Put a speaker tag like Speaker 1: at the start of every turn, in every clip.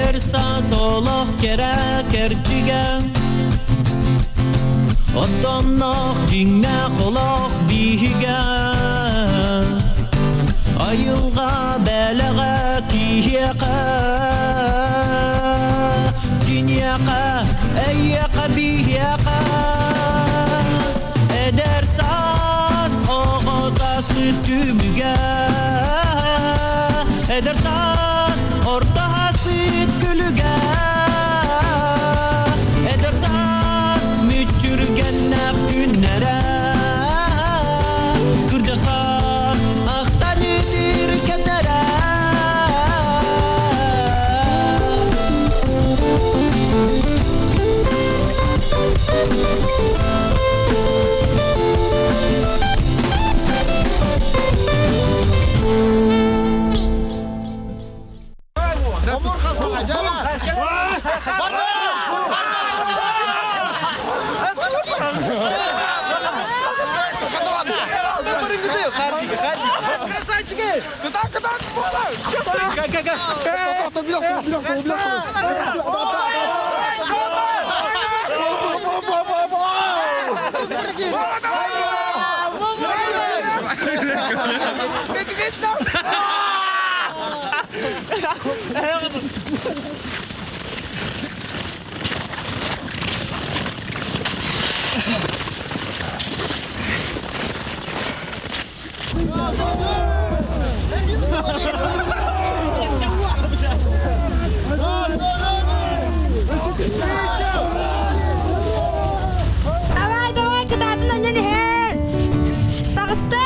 Speaker 1: Эдэр саас олох кэрэ кэрчигэ Оттомноох дьиҥнээх олох биһигэ Айылҕа бэлэҕэ киһиэхэ Киниэхэ, эйиэхэ биһиэхэ Эдэр саас оҕо сааспыт түмүгэ Эдэр саас орто ааспыт күлүгэ Эдэр саас мүччүргэннээх күннэрэ Кырдьар саас ахтан үтүр кэмнэрэ
Speaker 2: Давай, давай, кытаатын анньан иһэн! Таҕыста!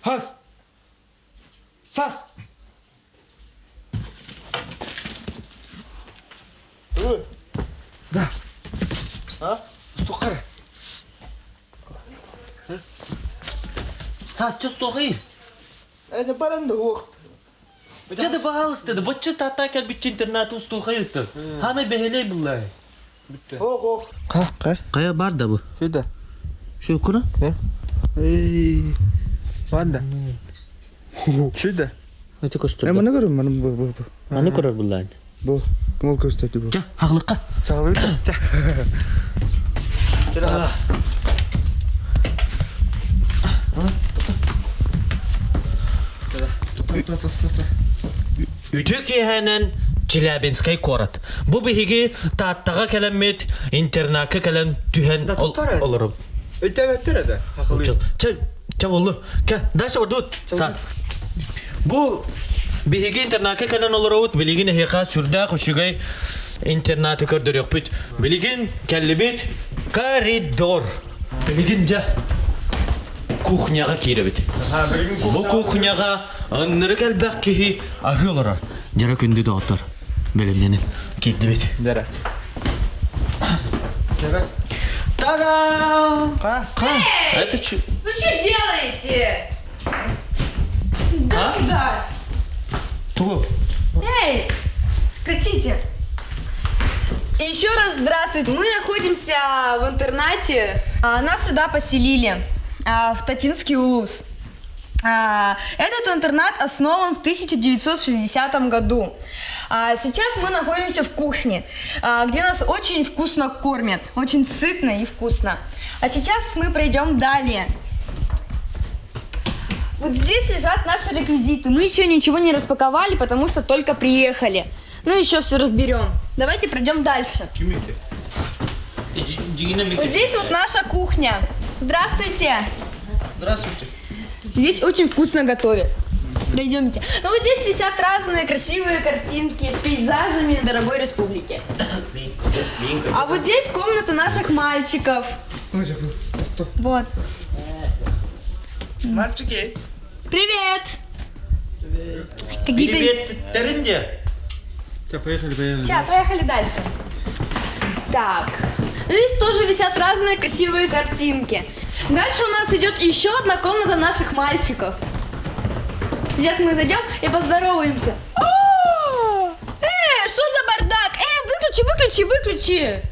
Speaker 3: Хас! Сас! Да.
Speaker 4: А?
Speaker 3: Стухара.
Speaker 1: Сас чустуохай.
Speaker 4: Это баран да уохт.
Speaker 1: Чэ да пожалуйста, да бачча тата кэлбиччи интернат устуохай ыттар. Хамай бэһэлэй буллай.
Speaker 4: Ох, ох. Ха, ха.
Speaker 1: Кая бар да бу?
Speaker 4: Сюда.
Speaker 1: Şu кура?
Speaker 4: Эй. Ванда. Сюда.
Speaker 1: Это көстөр.
Speaker 4: Э, маны көрөр, маны бу, бу, бу.
Speaker 1: Маны көрөр буллайн.
Speaker 4: Бу. Ким ол көстөтү бу?
Speaker 1: Ча, хахлыкка.
Speaker 4: Саҕалыыр. Ча.
Speaker 1: Үтүө киэһээнэн Челябинскай куорат. Бу биһиги Тааттаҕа кэлэммит, интернакка кэлэн түһэн олоробут.
Speaker 4: Өйдөөбөттөр да.
Speaker 1: Чэ, чэ боллу. Кэ, дальше ордут. Саас. Бу биһиги интернакка кэлэн олоробут, билигин эһиэхэ сүрдээх үчүгэй интернаты көрдөрүөхпүт. Билигин кэллибит коридор. Билигин дьэ кухняҕа киирэбит. Бу кухняҕа ыннырык элбэх киһи аһыы олорор. Дьара күндү доҕоттор, бэлэмнэнин киирдибит.
Speaker 4: Дара.
Speaker 1: Та-дам!
Speaker 4: Ха?
Speaker 1: Ха? Это чё?
Speaker 2: Вы что делаете? Да
Speaker 1: А?
Speaker 2: сюда!
Speaker 1: Тугу?
Speaker 2: Эй, прекратите! Еще раз здравствуйте. Мы находимся в интернате. А, Нас сюда поселили, в Татинский улус. Этот интернат основан в 1960 году. Сейчас мы находимся в кухне, где нас очень вкусно кормят, очень сытно и вкусно. А сейчас мы пройдем далее. Вот здесь лежат наши реквизиты. Мы еще ничего не распаковали, потому что только приехали. Ну, еще все разберем. Давайте пройдем дальше. Вот здесь вот наша кухня. Здравствуйте.
Speaker 4: Здравствуйте.
Speaker 2: Здесь очень вкусно готовят. Пройдемте. Ну вот здесь висят разные красивые картинки с пейзажами дорогой республики. А вот здесь комната наших мальчиков. Вот.
Speaker 4: Мальчики.
Speaker 2: Привет! Какие-то...
Speaker 1: Привет, Теренде.
Speaker 3: Поехали, поехали.
Speaker 2: Ща, поехали дальше. Так. Здесь тоже висят разные красивые картинки. Дальше у нас идет еще одна комната наших мальчиков. Сейчас мы зайдем и поздороваемся. О! Э, что за бардак? Э, выключи, выключи, выключи.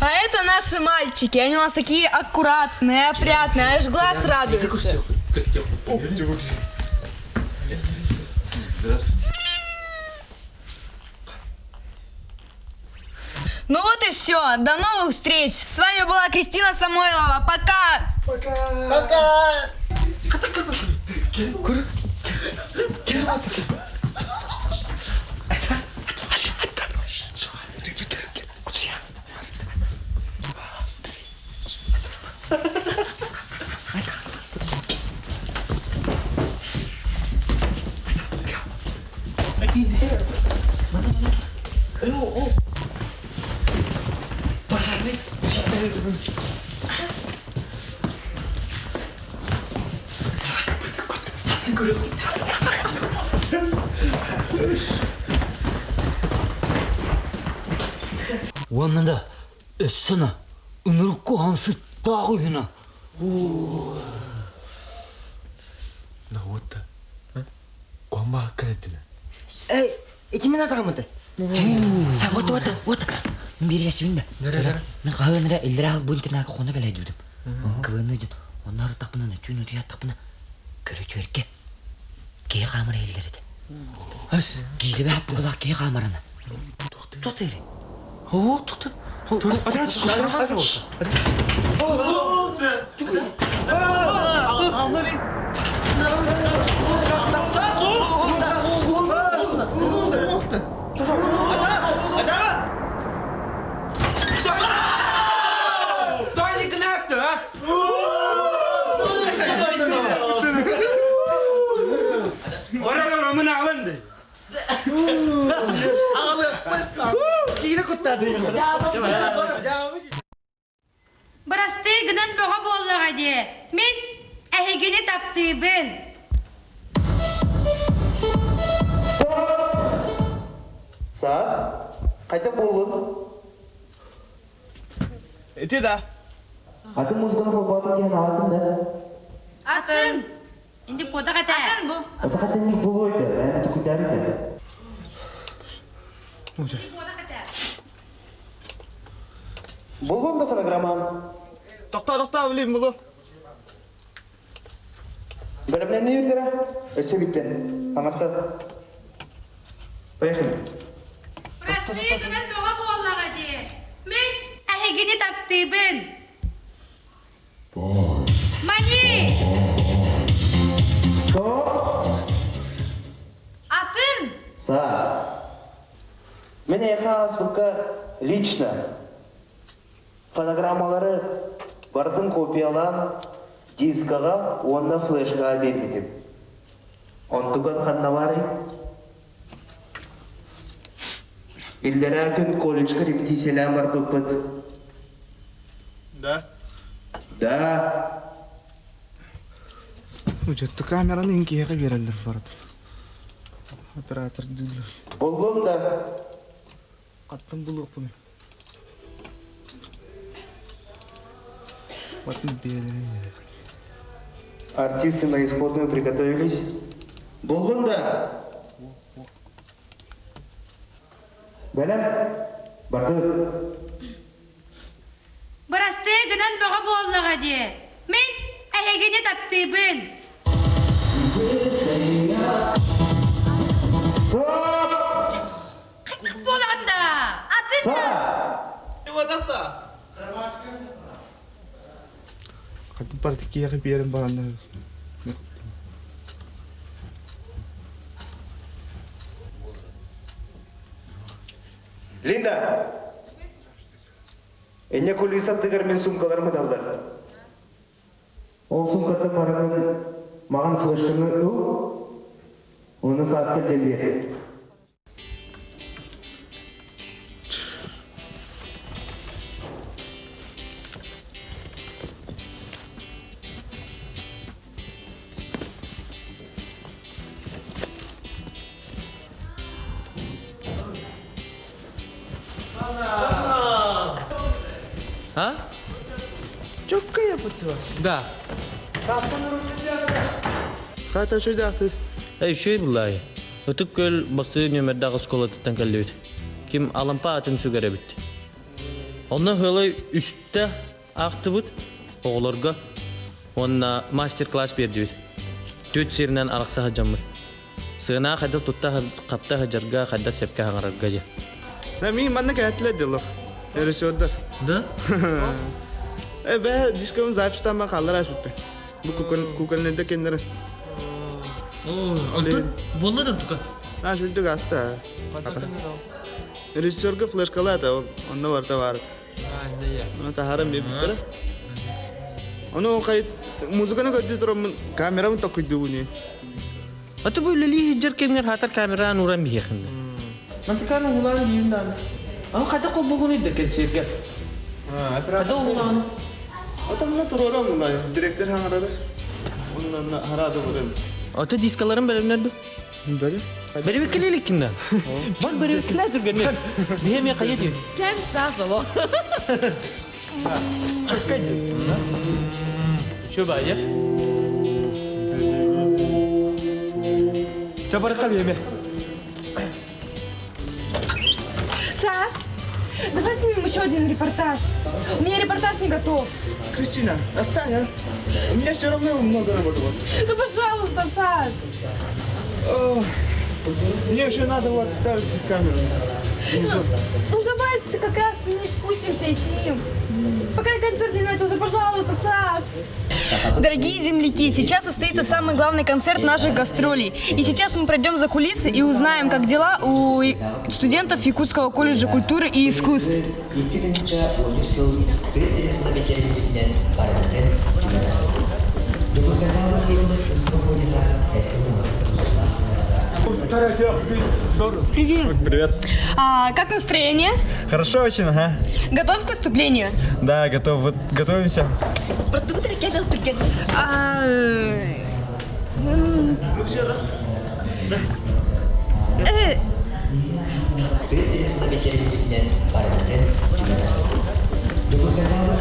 Speaker 2: А это наши мальчики. Они у нас такие аккуратные, опрятные, аж глаз радуется. Ну вот и все. До новых встреч. С вами была Кристина Самойлова. Пока!
Speaker 4: Пока!
Speaker 5: Уонна да өссө на ынырык куһаҕан сыттаах үһүнэ.
Speaker 4: Вот Куамба кэлэтилэ.
Speaker 6: Эй, ити мин атаҕымыты. Вот, вот, вот. Мин биэрээсибин да. Мин хаһыан эрэ иллэрээ бу интернакка хоно кэлэ дьүдүм. Кыбыны дьон. Онно арыттахпына, түүн утуйаттахпына көрүтүөргэ киһи хаамар иһиллэр этэ. Өс, киилэбэ хаппыгылаах киһи хаамарана. Туох тыыры?
Speaker 3: Оо, туох
Speaker 7: Бырастыы гынан бөҕө буоллаҕа дии. Мин эһигини таптыыбын.
Speaker 4: Саас, хайдах буоллун?
Speaker 3: Ити да.
Speaker 4: Атын музыканы холбоотун диэн аҕатын да.
Speaker 7: Атын. Инди куотах этэ. Атын бу.
Speaker 4: Это хатынник буолуойда, бэйэни тукуйдаабыта. Булгун да фонограмман.
Speaker 3: Тохтоо, тохтоо, билим булу.
Speaker 4: Бэлэмнэнни үрдэрэ, өссө бүттэн. Аңаттан. Поехали.
Speaker 7: Прости гынан бөҕө буоллаҕа дии. Мин эһигини таптыыбын. Мани!
Speaker 4: Стоп!
Speaker 7: Атын!
Speaker 4: Саас. Мен эйиэхэ ааспыкка лично фонограммалары барытын копиялаан дискаҕа уонна флешкаҕа биэрбитим. Онтугар ханна баарый? Иллэрээ күн колледжка репетициялээн барбыппыт.
Speaker 3: Да.
Speaker 4: Да.
Speaker 8: Учетты камераны иҥкиһэҕэ биэрэллэр барыт. Оператор дииллэр.
Speaker 4: Буллум да.
Speaker 8: Хаттан булуохпунуй? Батын биэлэрин
Speaker 4: Артисты на исходную приготовились. Буллум да. Бэлэм. Барды.
Speaker 7: Бырастыы гынан бөҕө буоллаҕа дии. Мин эһигини таптыыбын.
Speaker 4: Стоп!
Speaker 7: Буолаҕын да? Атын
Speaker 4: Саас!
Speaker 8: Хатын барыты киэхэ биэрэн бараннар.
Speaker 4: Линда! Энньэ кулиса аттыгар мин суумкаларым ыталлар. Ол суумкаттан бараҥҥын маҕан флешканы ыл, уонна сааска дэллиэ.
Speaker 1: А?
Speaker 4: Чоккая путуа.
Speaker 1: Да.
Speaker 8: Хата шойдаахтыс.
Speaker 1: Эй, үчүгэй буллаай. Ытык Күөл бастыыр нүөмэрдээх оскуолатыттан кэллибит. Ким Алампа атын сүгэр эбит. Онно ыалы үстэ аахтыбыт оҕолорго уонна мастер-класс биэрдибит. Түөрт сиринэн арахса сылдьаммыт. Сыанаа хайдах тутта хапта сылдьарга, хайдах сөпкө хаҥарарга диye.
Speaker 8: Да, мин манна кэһэтилэр дело. Режиссердар.
Speaker 1: Да?
Speaker 8: Э, бэ, диском запись там халлар аспыппы. Бу кукольнайда кеннер.
Speaker 1: Онтон буолла да тука?
Speaker 8: А, шүлдүк аста. Режиссерга флешкалаата, онно барта бар. Оны тахарам бибиттер. Оны кайт музыканы көрдү турамын, камерамын токуйду буни.
Speaker 1: Аты бу үлэлии сылдьар кэмҥэр хаатар камераан ууран биһиэхиннэ. Мантыкааны уһулаан диибин даҕаны. Аны хайдах холбоһугунуй да кэнсиэргэ? Хайдах уһулааны?
Speaker 8: Атамна туруорам улай, директор хаҥарары. Оннан хараады барым.
Speaker 1: Аты дискаларын бэлэмнэрди?
Speaker 8: Бэри.
Speaker 1: Бэрибиккэлииликкин да? Бар бэрибиккэлээ түргэнник. Биһи эмиэ хайа диир?
Speaker 9: Кэм саас олох.
Speaker 1: Чө баайа.
Speaker 3: Чабарка биэме.
Speaker 2: Сас, давай снимем еще один репортаж. У меня репортаж не готов.
Speaker 8: Кристина, отстань, а? У меня все равно много работы.
Speaker 2: Ну, пожалуйста, Сас.
Speaker 8: Мне еще надо вот ставить камеру. Внизу.
Speaker 2: Ну, давай как раз не спустимся и снимем. Пока концерт не начался, пожалуйста, Сас. Дорогие земляки, сейчас состоится самый главный концерт наших гастролей. И сейчас мы пройдем за кулисы и узнаем, как дела у студентов Якутского колледжа культуры и искусств.
Speaker 6: 2013 сыл тыа сирин сыла биллэриллибитинэн барыбытын түмэр. Дьокуускайдааҕы
Speaker 2: Привет.
Speaker 3: Привет.
Speaker 2: А, как настроение?
Speaker 3: Хорошо очень, ага.
Speaker 2: Готов к выступлению?
Speaker 3: Да, готов. Вот готовимся.
Speaker 2: А,
Speaker 8: Ну все, да?
Speaker 6: Тыа сирин сыла биллэриллибитинэн барыбытын түмэр. Дьокуускайдааҕы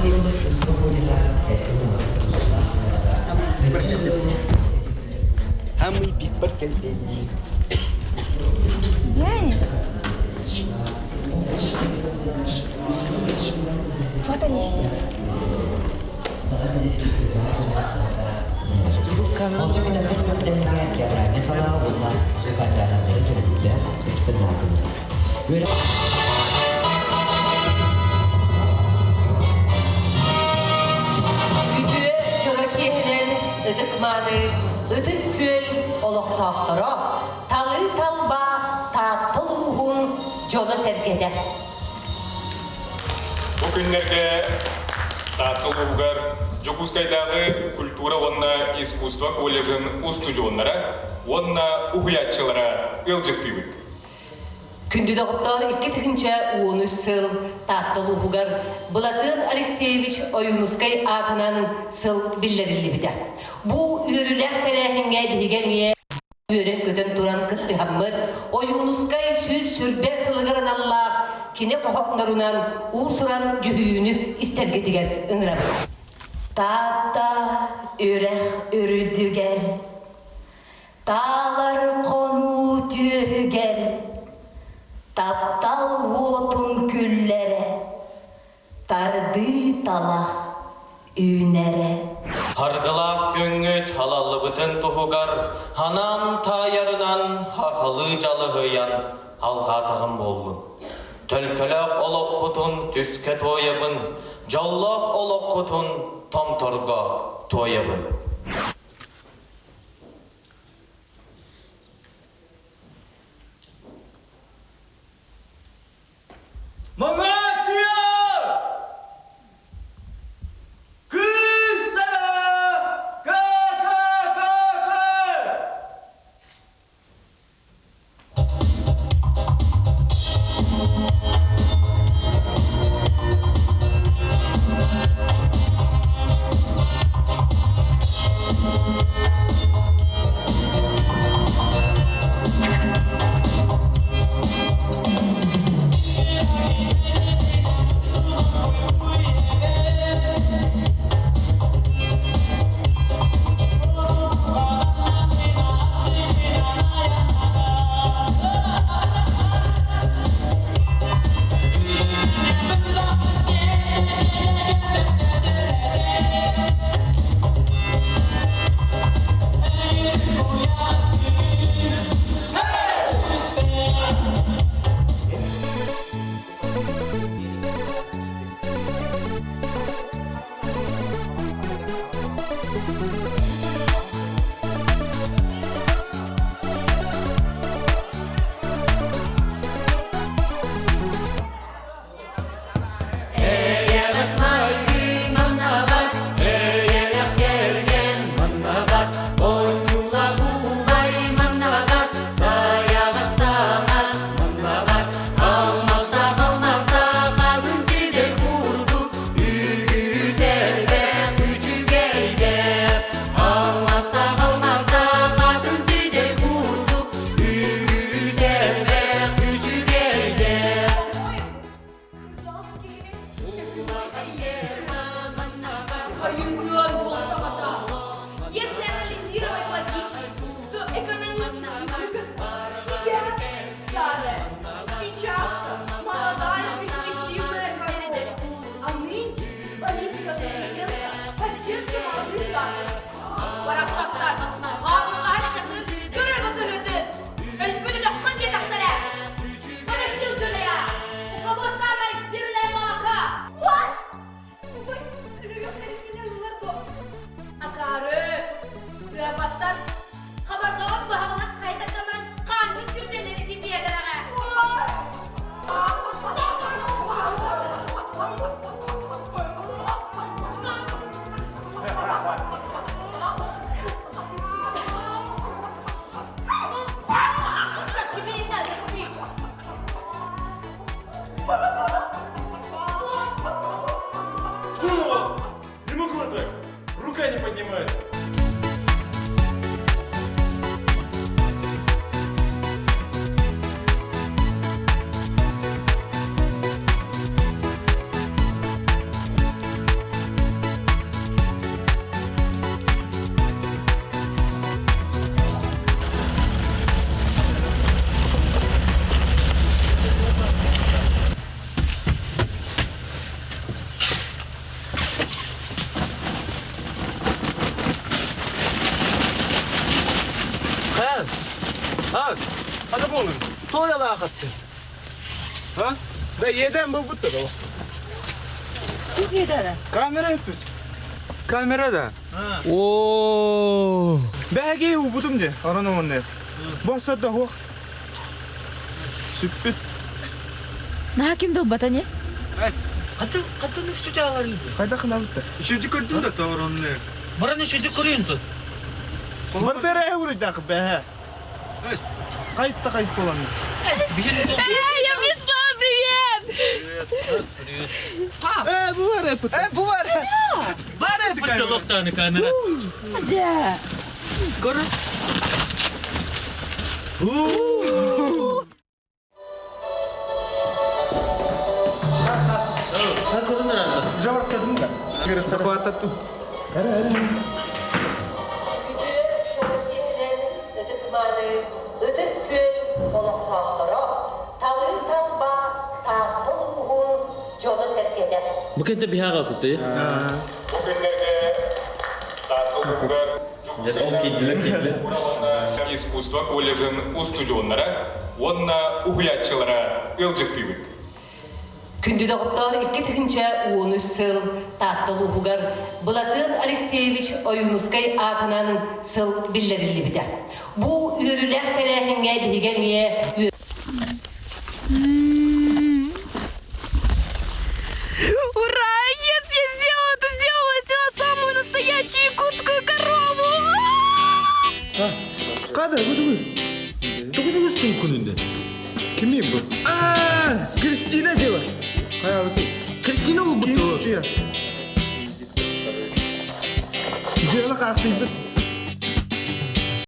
Speaker 3: Хамый биппар кэлбэзи.
Speaker 2: Где они? Вот они сидят.
Speaker 6: Онтон кытаттан үөрэхтээһиҥҥэ театральнай салаа уонна звукооператордары төрөппүттэр экстернатылар. Үөрэх
Speaker 9: Үтүө дьоро киэһэнэн ытык-мааны Ытык Күөл олохтоохторо, талыы-талба Таатта улууһун дьоно-сэргэтэ.
Speaker 10: Бу күннэргэ Таатта улууһугар Дьокуускайдааҕы культура уонна искусство колледжын устудьуоннара уонна уһуйааччылара ыалдьыттыыбыт.
Speaker 9: Күндү доҕоттоор, 2013 сыл Таатта улууһугар Былатыан Алексеевич Ойуунускай аатынан сыл биллэриллибитэ. Бу үөрүүлээх тэрээһиҥҥэ биһиги эмиэ үөрэн-көтөн туран кыттыһаммыт, Ойуунускай 120 сылыгар аналлаах кини хоһооннорунан уус-уран дьүһүйүүнү истэргитигэр ыҥырабыт. Таатта үрэх үрдүгэр, таалар хонуу түөһүгэр, таптал уотун күллэрэ, тардыы талах үүнэрэ.
Speaker 1: Харгылаах күҥҥүт халаллыбытын туһугар ханаан таайарынан хахалыы дьалыһыйан алҕаатаҕым буоллун. Төлкөлөөх олоххутун түскэ туойабын, дьоллоох олоххутун томторго туойабын.
Speaker 3: Маҥааччыйа! Кыыстара! Ка-ка-ка-ка!
Speaker 2: Экономический выгод тебя старая, сейчас молодая перспективная корова. А нынче политика президента поддержка молодых кадров. Барахсаттар, У кого самая сильная молока? What? Акары, тыабаттар, хабаргават баһаҕынан хайтатаман хаанны сүрдэлэри тибиэдэрэҕэ.
Speaker 10: Не могу так! Рука не поднимается!
Speaker 1: Хэл. Ас. Hadi bolun. Toy alakası.
Speaker 8: Ha? Да едем был будто да. Камера өппүт.
Speaker 3: Камера да.
Speaker 8: О. Бәге убудум де. Аран онne. Баса да хох. Сүппүт.
Speaker 11: На ким дыл батане?
Speaker 3: Әс.
Speaker 1: Каты каты нүксү алар иди.
Speaker 8: Кайда кынабытты?
Speaker 3: Үшүдү көрдүм да торонны.
Speaker 1: Бараны шүдү көрүн тут.
Speaker 8: Бардара эври дак бә. Кайтта кайт болан.
Speaker 2: Эй, я пришла, привет!
Speaker 1: Привет.
Speaker 8: Э, бу бар эпит.
Speaker 3: Э, бу бар.
Speaker 1: Бар эпит локтаны камера.
Speaker 11: Жа.
Speaker 1: Көр.
Speaker 8: Захвататтым.
Speaker 9: Ытык күл олохтоохторо, талы талба, тааттыл уһун дьоно сэргэтэ.
Speaker 1: Бу кенте биһаға кутты.
Speaker 10: Бу күннерге Тааттыл Искусство колледжин устудионнара, онна уһуяччылара ылжыттыыбыт.
Speaker 9: Күндү доҕоттоор икки тыһынча уону сыл тааттыл уһугар Былатын Алексеевич Ойуунускай аатынан сыл биллэриллибитэ. Бу үөрүлээх тэлээһиҥҥэ биһигэ эмиэ
Speaker 2: Ура! Yes, я сделала это, сделала! Я сделала самую настоящую якутскую корову!
Speaker 8: Када, бу тугу.
Speaker 1: Тугу тугу күнүндө.
Speaker 8: Кими бу? А, Кристина дела. Кая бу?
Speaker 1: Кристина ол буту.
Speaker 8: Жела кактый бит.